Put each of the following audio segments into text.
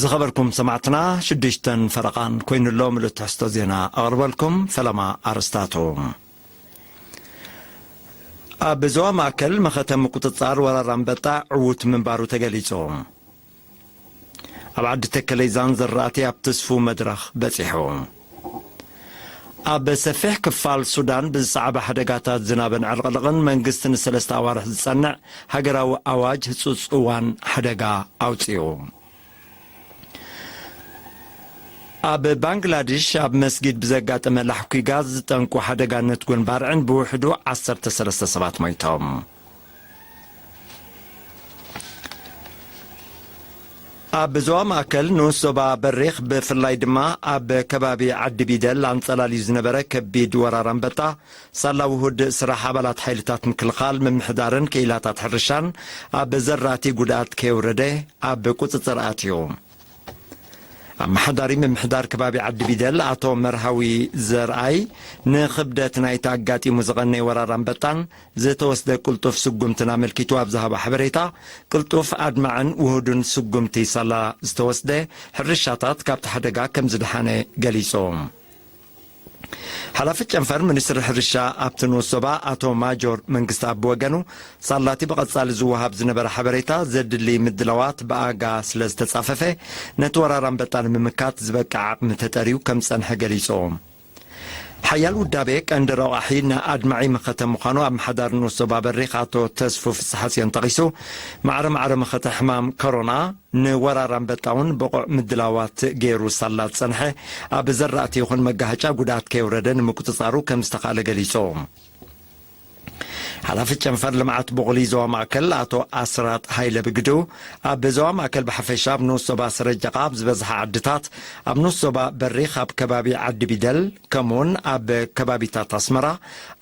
ዝኸበርኩም ሰማዕትና፣ ሽዱሽተን ፈረቓን ኮይኑሎ ምሉእ ትሕዝቶ ዜና ኣቕርበልኩም። ፈለማ ኣርእስታቱ። ኣብ ዞባ ማእከል መኸተ ምቁጽጻር ወራር ኣንበጣ ዕዉት ምንባሩ ተገሊጹ። ኣብ ዓዲ ተከለይዛን ዘራእቲ ኣብ ትስፉ መድረኽ በጺሑ። ኣብ ሰፊሕ ክፋል ሱዳን ብዝሰዓበ ሓደጋታት ዝናብን ዕልቕልቕን መንግስቲ ንሰለስተ ኣዋርሕ ዝጸንዕ ሃገራዊ ኣዋጅ ህጹጽ እዋን ሓደጋ ኣውጺኡ። ኣብ ባንግላድሽ ኣብ መስጊድ ብዘጋጠመ ላሕኲ ጋዝ ዝጠንቁ ሓደጋ ነትጉን ባርዕን ብውሕዱ ዓሰርተ ሰለስተ ሰባት ሞይቶም። ኣብ ዞባ ማእከል ንኡስ ዞባ በሪኽ ብፍላይ ድማ ኣብ ከባቢ ዓዲ ቢደል ኣንጸላልዩ ዝነበረ ከቢድ ወራር ኣንበጣ ሳላ ውሁድ ስራሕ ኣባላት ሓይልታት ምክልኻል ምምሕዳርን ክኢላታት ሕርሻን ኣብ ዘራእቲ ጉድኣት ከየውረደ ኣብ ቁጽጽር ኣትዩ። ኣመሓዳሪ ምምሕዳር ከባቢ ዓዲ ቢደል ኣቶ መርሃዊ ዘርኣይ ንኽብደት ናይቲ ኣጋጢሙ ዝቐነየ ወራር ኣንበጣን ዝተወስደ ቅልጡፍ ስጉምትን ኣመልኪቱ ኣብ ዝሃቦ ሓበሬታ፣ ቅልጡፍ ኣድማዕን ውሁድን ስጉምቲ ሳላ ዝተወስደ ሕርሻታት ካብቲ ሓደጋ ከም ዝደሓነ ገሊጹ። ሓላፊ ጨንፈር ሚኒስትሪ ሕርሻ ኣብቲ ንኡስ ዞባ ኣቶ ማጆር መንግስቲ ኣብ ወገኑ፣ ሳላቲ ብቐጻሊ ዝወሃብ ዝነበረ ሓበሬታ ዘድሊ ምድላዋት ብኣጋ ስለ ዝተጻፈፈ፣ ነቲ ወራር ኣንበጣ ንምምካት ዝበቅዕ ዓቕሚ ተጠርዩ ከም ዝጸንሐ ገሊጹ። ሓያል ውዳቤ ቀንዲ ረቋሒ ንኣድማዒ መኸተ ምዃኑ ኣመሓዳሪ ንኡስ ዞባ በሪኽ ኣቶ ተስፉ ፍስሓጽዮን ጠቒሱ፣ ማዕረ ማዕረ መኸተ ሕማም ኮሮና ንወራር ኣንበጣ እውን ብቑዕ ምድላዋት ገይሩ ሳላ ዝጸንሐ፣ ኣብ ዘራእቲ ይኹን መጋሃጫ ጉድኣት ከየውረደ ንምቁጽጻሩ ከም ዝተኻእለ ገሊጹ። ሓላፊ ጨንፈር ልምዓት ቡቕሊ ዞባ ማእከል ኣቶ ኣስራት ሃይለ ብግድኡ፣ ኣብ ዞባ ማእከል ብሓፈሻ ኣብ ንኡስ ዞባ ሰረጀቓ ኣብ ዝበዝሓ ዓድታት፣ ኣብ ንኡስ ዞባ በሪኽ ኣብ ከባቢ ዓዲ ቢደል፣ ከምኡውን ኣብ ከባቢታት ኣስመራ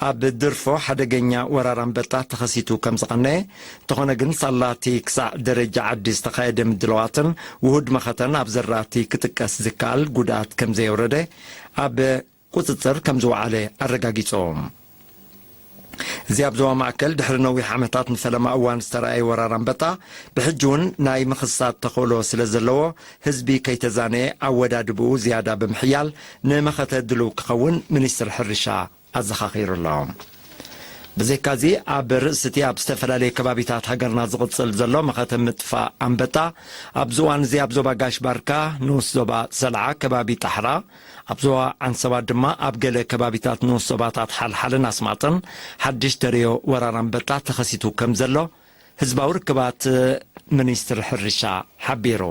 ኣብ ድርፎ ሓደገኛ ወራር ኣንበጣ ተኸሲቱ ከም ዝቐነየ፣ እንተኾነ ግን ሳላቲ ክሳዕ ደረጃ ዓዲ ዝተኻየደ ምድላዋትን ውሁድ መኸተን ኣብ ዘራእቲ ክጥቀስ ዝከኣል ጉድኣት ከም ዘየውረደ ኣብ ቁጽጽር ከም ዝወዓለ ኣረጋጊጹ። እዚ ኣብ ዞባ ማእከል ድሕሪ ነዊሕ ዓመታት ንፈለማ እዋን ዝተረኣየ ወራር ኣንበጣ፣ ብሕጂ እውን ናይ ምኽሳት ተኽእሎ ስለ ዘለዎ፣ ህዝቢ ከይተዛነየ ኣወዳድብኡ ዝያዳ ብምሕያል ንመኸተ ድሉው ክኸውን ሚኒስትሪ ሕርሻ ኣዘኻኺሩ ኣሎ። ብዘይካዚ፣ ኣብ ርእሲ እቲ ኣብ ዝተፈላለየ ከባቢታት ሃገርና ዝቕጽል ዘሎ መኸተ ምጥፋእ ኣንበጣ፣ ኣብዚ እዋን እዚ ኣብ ዞባ ጋሽ ባርካ፣ ንኡስ ዞባ ሰልዓ፣ ከባቢ ጣሕራ፣ ኣብ ዞባ ዓንሰባ ድማ ኣብ ገለ ከባቢታት ንኡስ ዞባታት ሓልሓልን ኣስማጥን ሓድሽ ተርእዮ ወራር ኣንበጣ ተኸሲቱ ከም ዘሎ ህዝባዊ ርክባት ሚኒስትሪ ሕርሻ ሓቢሩ።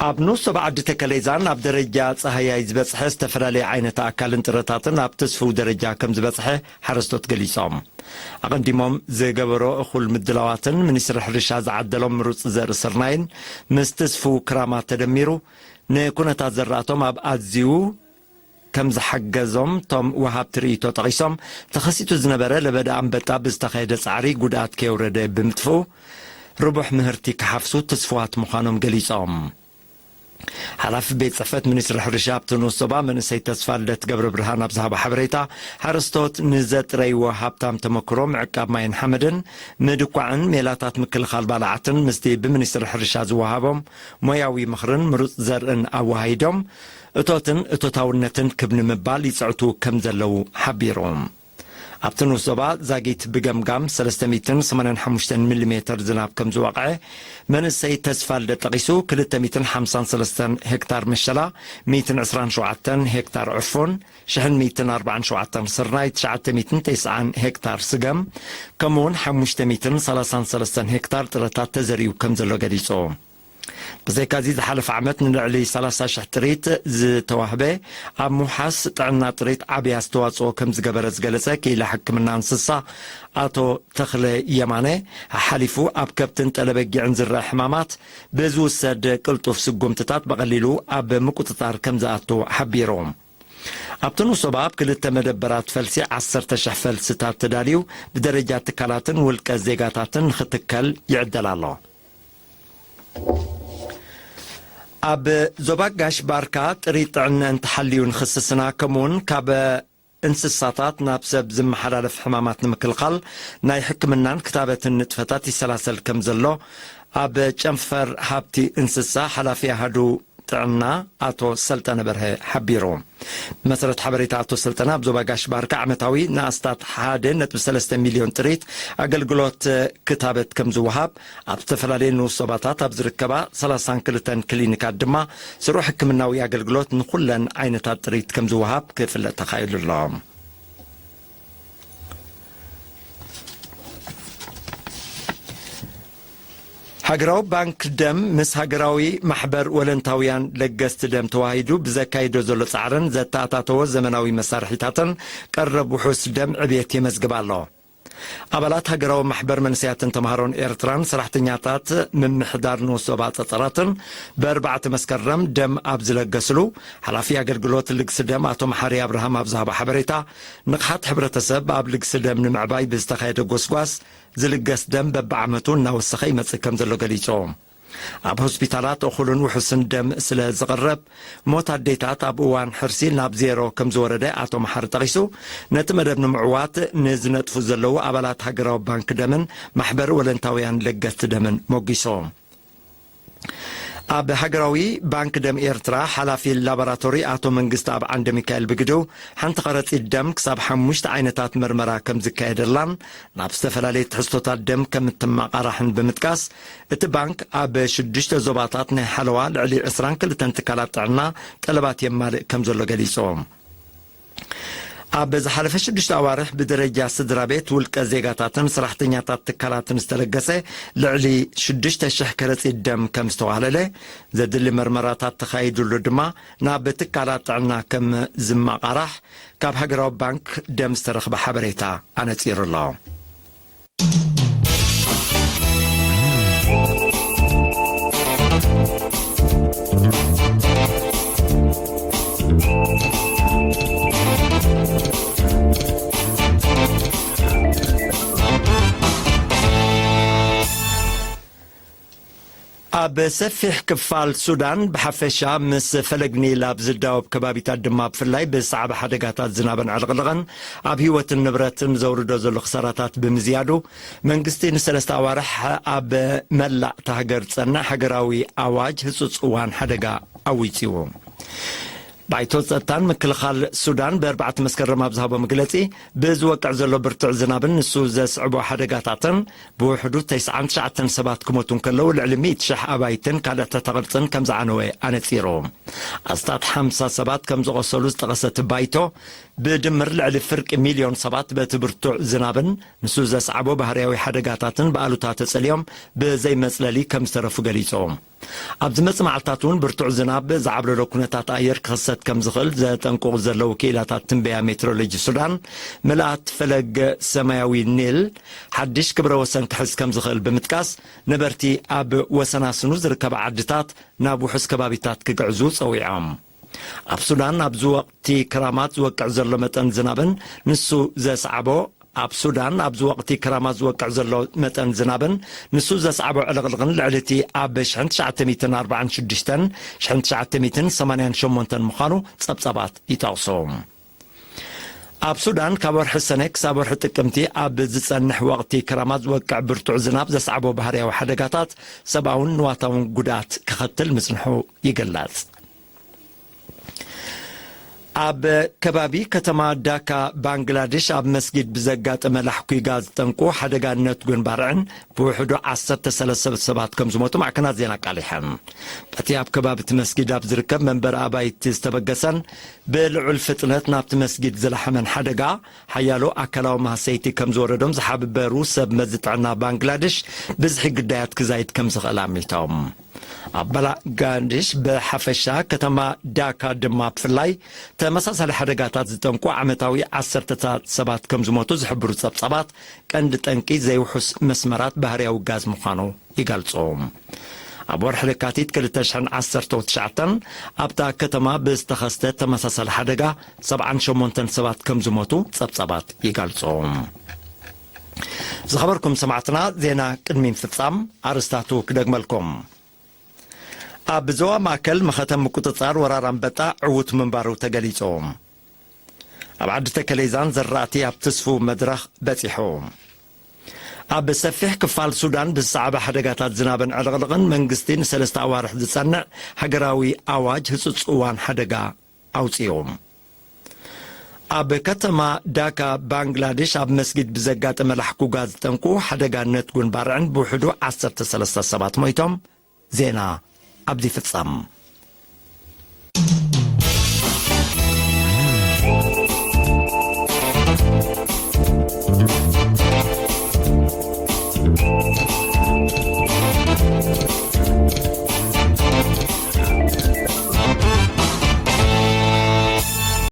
ኣብ ንኡስ ዞባ ዓዲ ተከሌዛን ኣብ ደረጃ ጻህያይ ዝበጽሐ ዝተፈላለየ ዓይነት ኣካልን ጥረታትን ኣብ ትስፉው ደረጃ ከም ዝበጽሐ ሓረስቶት ገሊጾም። ኣቐዲሞም ዝገበሮ እኹል ምድላዋትን ሚኒስትሪ ሕርሻ ዝዓደሎም ምሩጽ ዘርኢ ስርናይን ምስ ትስፉው ክራማት ተደሚሩ ንኩነታት ዘራእቶም ኣብ ኣዝዩ ከም ዝሓገዞም እቶም ወሃብቲ ርእይቶ ጠቒሶም፣ ተኸሲቱ ዝነበረ ለበዳ ኣንበጣ ብዝተኻየደ ጻዕሪ ጉድኣት ከየውረደ ብምጥፍኡ፣ ርቡሕ ምህርቲ ክሓፍሱ ትስፉዋት ምዃኖም ገሊጾም። ሓላፊ ቤት ጽሕፈት ሚኒስትሪ ሕርሻ ኣብቲ ንኡስ ዞባ መንእሰይ ተስፋ ልደት ገብረ ብርሃን ኣብ ዝሃቦ ሓበሬታ፣ ሓረስቶት ንዘጥረይዎ ሃብታም ተመክሮ ምዕቃብ ማይን ሓመድን፣ ምድኳዕን ሜላታት ምክልኻል ባልዓትን ምስቲ ብሚኒስትሪ ሕርሻ ዝወሃቦም ሞያዊ ምኽርን ምሩጽ ዘርእን ኣወሃሂዶም፣ እቶትን እቶታውነትን ክብ ንምባል ይጽዕቱ ከም ዘለዉ ሓቢሩ። ኣብቲ ንኡስ ዞባ ዛጊት ብገምጋም ሰለስተ ሚእትን ሰማንያን ሓሙሽተን ሚሊ ሜተር ዝናብ ከም ዝወቕዐ መንእሰይ ተስፋ ልደ ጠቒሱ፣ ክልተ ሚእትን ሓምሳን ሰለስተን ሄክታር መሸላ፣ ሚእትን ዕስራን ሸውዓተን ሄክታር ዕፉን፣ ሽሕን ሚእትን ኣርባዓን ሸውዓተን ስርናይ፣ ትሽዓተ ሚእትን ተስዓን ሄክታር ስገም፣ ከምኡውን ሓሙሽተ ሚእትን ሰላሳን ሰለስተን ሄክታር ጥረታት ተዘሪኡ ከም ዘሎ ገሊጹ። ብዘይካዚ ዝሓለፈ ዓመት ንልዕሊ ሰላሳ ሽሕ ጥሪት ዝተዋህበ ኣብ ምውሓስ ጥዕና ጥሪት ዓብዪ ኣስተዋፅኦ ከም ዝገበረ ዝገለጸ ክኢላ ሕክምና እንስሳ ኣቶ ተኽለ የማነ፣ ሓሓሊፉ ኣብ ከብትን ጠለበጊዕን ዝረአ ሕማማት ብዝውሰድ ቅልጡፍ ስጉምትታት ብቐሊሉ ኣብ ምቁጽጻር ከም ዝኣቱ ሓቢሩ። ኣብቲ ንኡስ ዞባ ኣብ ክልተ መደበራት ፈልሲ ዓሰርተ ሽሕ ፈልስታት ተዳልዩ ብደረጃ ትካላትን ውልቀ ዜጋታትን ንኽትከል ይዕደል ኣሎ። ኣብ ዞባ ጋሽ ባርካ ጥሪት ጥዕና እንተሓልዩ ንኽስስና፣ ከምኡውን ካብ እንስሳታት ናብ ሰብ ዝመሓላለፍ ሕማማት ንምክልኻል ናይ ሕክምናን ክታበትን ንጥፈታት ይሰላሰል ከም ዘሎ ኣብ ጨንፈር ሃብቲ እንስሳ ሓላፊ ኣሃዱ ጥዕና ኣቶ ሰልጠነ በርሀ ሓቢሩ። ብመሰረት ሓበሬታ ኣቶ ሰልጠነ፣ ኣብ ዞባ ጋሽ ባርካ ዓመታዊ ንኣስታት ሓደ ነጥቢ ሰለስተ ሚልዮን ጥሪት ኣገልግሎት ክታበት ከም ዝወሃብ፣ ኣብ ዝተፈላለዩ ንኡስ ዞባታት ኣብ ዝርከባ ሰላሳን ክልተን ክሊኒካት ድማ ስሩዕ ሕክምናዊ ኣገልግሎት ንኹለን ዓይነታት ጥሪት ከም ዝወሃብ ክፍለጥ ተኻኢሉ ኣሎ። ሃገራዊ ባንክ ደም ምስ ሃገራዊ ማሕበር ወለንታውያን ለገስቲ ደም ተዋሂዱ ብዘካይዶ ዘሎ ጻዕርን ዘተኣታተዎ ዘመናዊ መሳርሒታትን ቀረብ ውሑስ ደም ዕብየት የመዝግብ ኣሎ። ኣባላት ሃገራዊ ማሕበር መንእሰያትን ተምሃሮን ኤርትራን ሰራሕተኛታት ምምሕዳር ንኡስ ዞባ ጸጸራትን ብኣርባዕተ መስከረም ደም ኣብ ዝለገስሉ፣ ሓላፊ ኣገልግሎት ልግሲ ደም ኣቶ መሓሪ ኣብርሃም ኣብ ዝሃቦ ሓበሬታ፣ ንቕሓት ሕብረተሰብ ኣብ ልግሲ ደም ንምዕባይ ብዝተኻየደ ጎስጓስ ዝልገስ ደም በብዓመቱ እናወሰኸ ይመጽእ ከም ዘሎ ገሊጹ። ኣብ ሆስፒታላት እኹልን ውሑስን ደም ስለ ዝቕረብ፣ ሞት ኣዴታት ኣብ እዋን ሕርሲ ናብ ዜሮ ከም ዝወረደ ኣቶ መሓሪ ጠቒሱ፣ ነቲ መደብ ንምዕዋት ንዝነጥፉ ዘለዉ ኣባላት ሃገራዊ ባንክ ደምን ማሕበር ወለንታውያን ለገስቲ ደምን ሞጊሱ። ኣብ ሃገራዊ ባንክ ደም ኤርትራ ሓላፊ ላቦራቶሪ ኣቶ መንግስቲ ኣብ ዓንደ ሚካኤል ብግድው፣ ሓንቲ ከረጺት ደም ክሳብ ሓሙሽተ ዓይነታት መርመራ ከም ዝካየደላን ናብ ዝተፈላለየ ትሕዝቶታት ደም ከም እትመቓራሕን ብምጥቃስ፣ እቲ ባንክ ኣብ ሽዱሽተ ዞባታት ናይ ሓለዋ ልዕሊ ዕስራን ክልተን ትካላት ጥዕና ጠለባት የማልእ ከም ዘሎ ገሊጹ። ኣብ ዝሓለፈ ሽዱሽተ ኣዋርሕ ብደረጃ ስድራ ቤት፣ ውልቀ ዜጋታትን ሰራሕተኛታት ትካላትን ዝተለገሰ ልዕሊ ሽዱሽተ ሽሕ ከረጺት ደም ከም ዝተዋህለለ፣ ዘድሊ መርመራታት ተኻይዱሉ ድማ ናብ ትካላት ጥዕና ከም ዝመቓራሕ ካብ ሃገራዊ ባንክ ደም ዝተረኽበ ሓበሬታ ኣነጺሩ ኣሎ። ኣብ ሰፊሕ ክፋል ሱዳን ብሓፈሻ ምስ ፈለግ ኒል ኣብ ዝዳወብ ከባቢታት ድማ ብፍላይ ብሰዓብ ሓደጋታት ዝናብን ዕልቕልቕን ኣብ ህይወትን ንብረትን ዘውርዶ ዘሎ ክሳራታት ብምዝያዱ መንግስቲ ንሰለስተ ኣዋርሕ ኣብ መላእ እታ ሃገር ዝጸንዕ ሃገራዊ ኣዋጅ ህጹጽ እዋን ሓደጋ ኣዊጺዎ። ባይቶ ጸጥታን ምክልኻል ሱዳን ብኣርባዕተ መስከረም ኣብ ዝሃቦ መግለጺ፣ ብዝወቅዕ ዘሎ ብርቱዕ ዝናብን ንሱ ዘስዕቦ ሓደጋታትን ብውሕዱ ተስዓን ትሽዓተን ሰባት ክሞቱ እንከለዉ፣ ልዕሊ ሚእቲ ሽሕ ኣባይትን ካልእ ትሕተ ቅርጽን ከም ዝዓነወ ኣነጺሩ። ኣስታት ሓምሳ ሰባት ከም ዝቖሰሉ ዝጠቐሰ እቲ ባይቶ፣ ብድምር ልዕሊ ፍርቂ ሚልዮን ሰባት በቲ ብርቱዕ ዝናብን ንሱ ዘስዓቦ ባህርያዊ ሓደጋታትን ብኣሉታ ተጸልዮም ብዘይ መጽለሊ ከም ዝተረፉ ገሊጹ። ኣብ ዝመጽእ መዓልታት እውን ብርቱዕ ዝናብ ዝዓብለሎ ኩነታት ኣየር ክኽሰት ከም ዝኽእል ዘጠንቅቑ ዘለዉ ክኢላታት ትንበያ ሜትሮሎጂ ሱዳን፣ ምልኣት ፈለግ ሰማያዊ ኒል ሓድሽ ክብረ ወሰን ክሕዝ ከም ዝኽእል ብምጥቃስ፣ ነበርቲ ኣብ ወሰናስኑ ዝርከባ ዓድታት ናብ ውሑስ ከባቢታት ክግዕዙ ጸዊዖም። ኣብ ሱዳን ኣብዚ ወቕቲ ክራማት ዝወቅዕ ዘሎ መጠን ዝናብን ንሱ ዘስዓቦ ኣብ ሱዳን ኣብዚ ወቕቲ ክራማት ዝወቅዕ ዘሎ መጠን ዝናብን ንሱ ዘስዓቦ ዕልቕልቕን ልዕሊ እቲ ኣብ ሽሕን ትሽዓተ ሚእትን ኣርባዓን ሽዱሽተን ሽሕን ትሽዓተ ሚእትን ሰማንያን ሸሞንተን ምዃኑ ጸብጻባት ይጠቕሱ። ኣብ ሱዳን ካብ ወርሒ ሰነ ክሳብ ወርሒ ጥቅምቲ ኣብ ዝጸንሕ ወቕቲ ክራማት ዝወቅዕ ብርቱዕ ዝናብ ዘስዓቦ ባህርያዊ ሓደጋታት ሰብኣውን ንዋታውን ጉድኣት ከኸትል ምጽንሑ ይግለጽ። ኣብ ከባቢ ከተማ ዳካ ባንግላዴሽ ኣብ መስጊድ ብዘጋጠመ ላሕኲ ጋዝ ጠንቁ ሓደጋ ነትጉን ባርዕን ብውሕዱ ዓሰርተ ሰለስተ ሰባት ከም ዝሞቱ ማዕከናት ዜና ኣቃሊሐን። በቲ ኣብ ከባቢ እቲ መስጊድ ኣብ ዝርከብ መንበሪ ኣባይቲ ዝተበገሰን ብልዑል ፍጥነት ናብቲ መስጊድ ዝለሓመን ሓደጋ፣ ሓያሎ ኣካላዊ ማህሰይቲ ከም ዝወረዶም ዝሓበሩ ሰብ መዚ ጥዕና ባንግላዴሽ፣ ብዝሒ ግዳያት ክዛይድ ከም ዝኽእል ኣሚቶም። ኣብ ባንግላዴሽ ብሓፈሻ፣ ከተማ ዳካ ድማ ብፍላይ፣ ተመሳሳሊ ሓደጋታት ዝጠንቁ ዓመታዊ ዓሰርተታት ሰባት ከም ዝሞቱ ዝሕብሩ ጸብጻባት፣ ቀንዲ ጠንቂ ዘይውሑስ መስመራት ባህርያዊ ጋዝ ምዃኑ ይገልጹ። ኣብ ወርሒ ለካቲት ክልተ ሽሕን ዓሰርተው ትሽዓተን ኣብታ ከተማ ብዝተኸስተ ተመሳሳሊ ሓደጋ ሰብዓን ሸሞንተን ሰባት ከም ዝሞቱ ጸብጻባት ይገልጹ። ዝኸበርኩም ሰማዕትና፣ ዜና ቅድሚ ምፍጻም ኣርእስታቱ ክደግመልኩም። ኣብ ዞባ ማእከል መኸተ ምቁጽጻር ወራር ኣንበጣ ዕዉት ምንባሩ ተገሊጹ። ኣብ ዓዲ ተከሌዛን ዘራእቲ ኣብ ትስፉ መድረኽ በጺሑ። ኣብ ሰፊሕ ክፋል ሱዳን ብዝሰዓበ ሓደጋታት ዝናብን ዕልቕልቕን መንግስቲ ንሰለስተ ኣዋርሕ ዝጸንዕ ሃገራዊ ኣዋጅ ህጹጽ እዋን ሓደጋ ኣውጺኡ። ኣብ ከተማ ዳካ ባንግላዴሽ ኣብ መስጊድ ብዘጋጠመ ላሕኩጋ ዝጠንቁ ሓደጋ ነትጉን ባርዕን ብውሕዱ ዓሰርተ ሰለስተ ሰባት ሞይቶም። ዜና ኣብዚ ፍጸም።